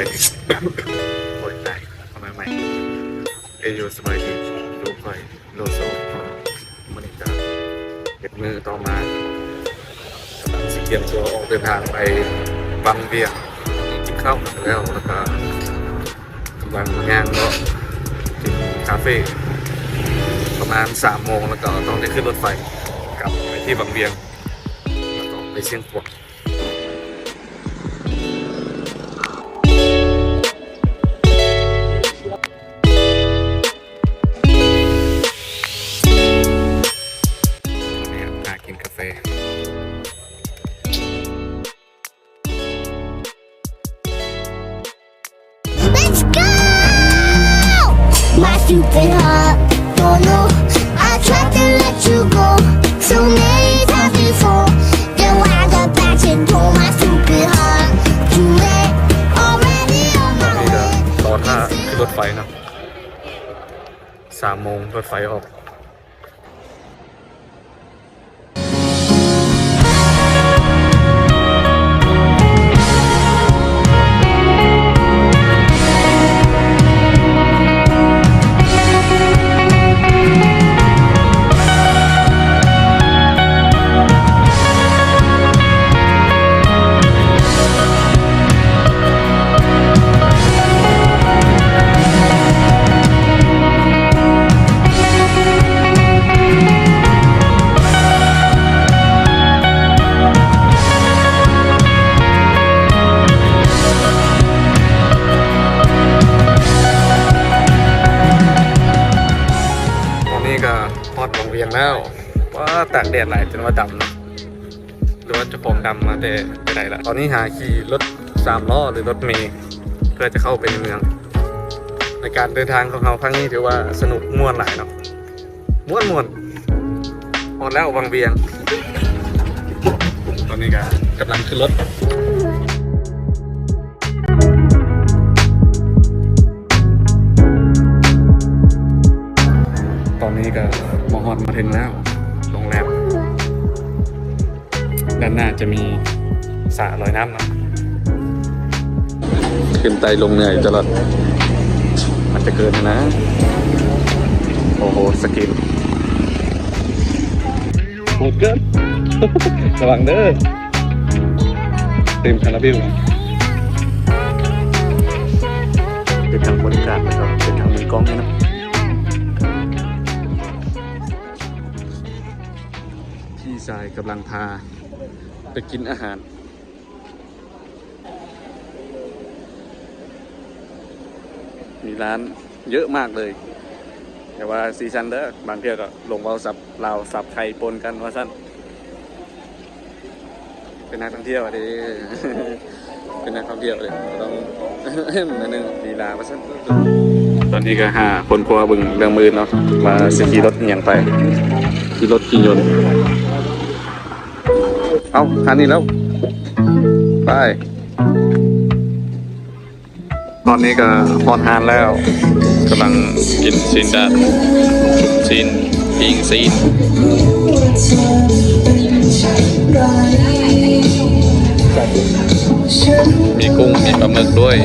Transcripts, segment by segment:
ໂອ້ຍ ຕາຍ ເອົາມາໃໝ່. ເອໂຍ ສະບາຍດີ ລູກຂ້ອຍ ໂລໂຊ. ມື້ນີ້ກະເປັນມື້ຕໍ່ມາ ກຳລັງຊິກຽມຕົວອອກເດີນທາງໄປວັງວຽງ. ກິນເຂົ້າແລ້ວ ແລ້ວກະກຳລັງຍ່າງເລາະກິນຄາເຟ ປະມານສາມໂມງ ແລ້ວກໍຕ້ອງໄດ້ຂຶ້ນລົດໄຟກັບໄປທີ່ວັງວຽງ ແລ້ວກໍໄປຊຽງຂວາງ. ຫາກິນກາເຟ. Let's go! My stupid heart, don't know. I tried to let you go so many times before. Then why the bad shit do my stupid heart? Too late, already on my way. ຕອນຫ້າ ຂຶ້ນລົດໄຟເນາະ ສາມໂມງລົດໄຟອອກ. ຕອນນີ້ກໍຮອດວັງວຽງແລ້ວ. ວ້າ ຕາກແດດຫຼາຍຈົນວ່າດຳເນາະ. ຫຼືວ່າເຈົ້າຂອງດຳມາແຕ່ໃດລະ. ຕອນນີ້ຫາຂີ່ລົດສາມລໍ້ ຫຼືລົດເມ ເພື່ອຈະເຂົ້າໄປໃນເມືອງ. ໃນການເດີນທາງຂອງເຮົາຄັ້ງນີ້ຖືວ່າສະໜຸກມ່ວນຫຼາຍເນາະ ມ່ວນໆ. ຮອດແລ້ວວັງວຽງ. ຕອນນີ້ກໍກຳລັງຂຶ້ນລົດ. ຕອນນີ້ກໍມາຮອດມາເຖິງແລ້ວ ໂຮງແຮມ. ດ້ານໜ້າຈະມີສະລອຍນ້ຳເນາະ. ຂຶ້ນໄຕ່ລົງເໜື່ອຍຕະຫຼອດ ມັນຈະເກີນຫັ້ນນະ. ໂອ້ໂຫ ສະກິນ ໂຫດເກີນ ລະວັງເດີ. ເຕັມຄາລາເບວ ເປັນທັງບໍລິການ ແລ້ວກໍເປັນທັງມືກ້ອງເນາະ. ພີ່ຊາຍກຳລັງພາໄປກິນອາຫານ. ມີຮ້ານເຍອະມາກເລີຍ ແຕ່ວ່າສີສັນເດີ ບາງເທື່ອກໍຫຼົງເວົ້າສັບລາວສັບໄທປົນກັນວ່າຊັ້ນ. ເປັນນັກທ່ອງທ່ຽວເດ້ ເປັນນັກທ່ອງທ່ຽວເດ້ ຕ້ອງໜ້ອຍໜຶ່ງ ລີລາວ່າຊັ້ນ. ຕອນນີ້ກໍຫາຄົ້ນຄວ້າເບິ່ງເລື່ອງມື້ອື່ນເນາະ ວ່າຊິຂີ່ລົດອີ່ຫຍັງໄປ ຂີ່ລົດຂີ່ຍົນ. ເອົ້າ ຄັນນີ້ແລ້ວ ໄປ. ຕອນນີ້ກໍຮອດຮ້ານແລ້ວ ກຳລັງກິນຊີ້ນດາດ ຊີ້ນ ປີ້ງຊີ້ນ ມີກຸ້ງ ມີປາໝຶກດ້ວຍ.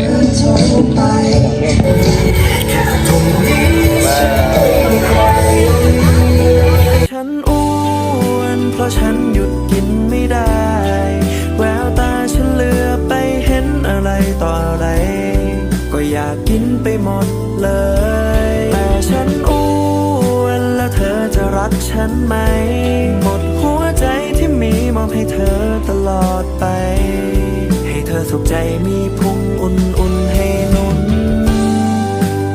ฉันอ้วนเพราะฉันหยุดกินไม่ได้ แววตาฉันเหลือไปเห็นอะไรต่ออะไร ก็อยากกินไปหมดเลย แต่ฉันอ้วนแล้วเธอจะรักฉันไหม หมดหัวใจที่มีมอบให้เธอตลอดไป ให้เธอสุขใจมีพุงอุ่นๆให้หนุน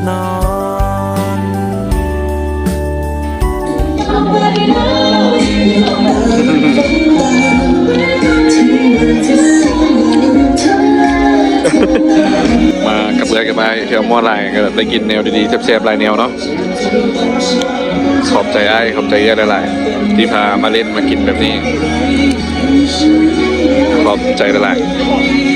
นอน ມາກັບເອື້ອຍກັບອ້າຍ ເທື່ອມ່ວນຫຼາຍກໍໄດ້ກິນແນວດີໆ ແຊບໆ ຫຼາຍແນວເນາະ. ຂອບໃຈອ້າຍ ຂອບໃຈເອື້ອຍຫຼາຍໆ ທີ່ພາມາຫຼິ້ນມາກິນແບບນີ້ ຂອບໃຈຫຼາຍໆ.